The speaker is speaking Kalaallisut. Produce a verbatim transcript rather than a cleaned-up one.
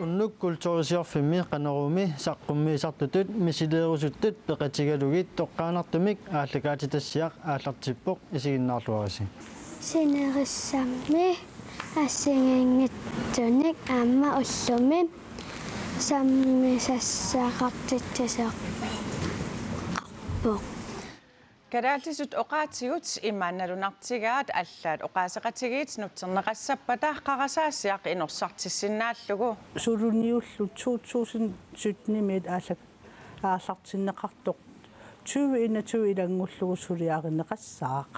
Unnuk kulturisiorfimmi Qanoruumi saqqummiisartutut misileerusuttut peqatigalugit toqqaannartumik aallakaatitassiaq aallartippoq, isiginnaarluarisi. Sinerissammi assigiinngitsunik aamma ullumi sammisassaqartitsisoqarpoq. Kalaallisut oqaatigut imaannalunartigaat allaat oqaaseqatigiit nutserneqassappata qarasaasiaq inorsartissinnaallugu. Suluniullu to tusind sytten-imiit aallak-, aallartinneqartoq tyve enogtyve ilanngullugu suliarineqassaaq.